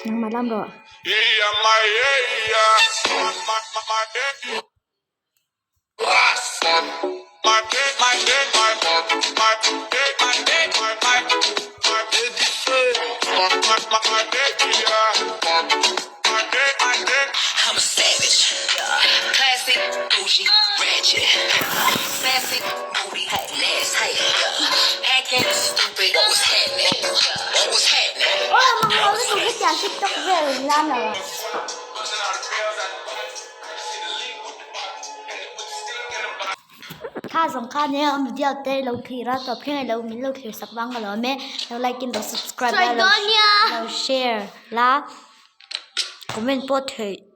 Nangmah lam rawh. TikTok vel la lo ah. Kha zawng kha nia awm video te lo thlir a tawp thleng lo min lo thlir sak vang ka lo awm e lo like in lo subscribe la lo share la comment pawh theih.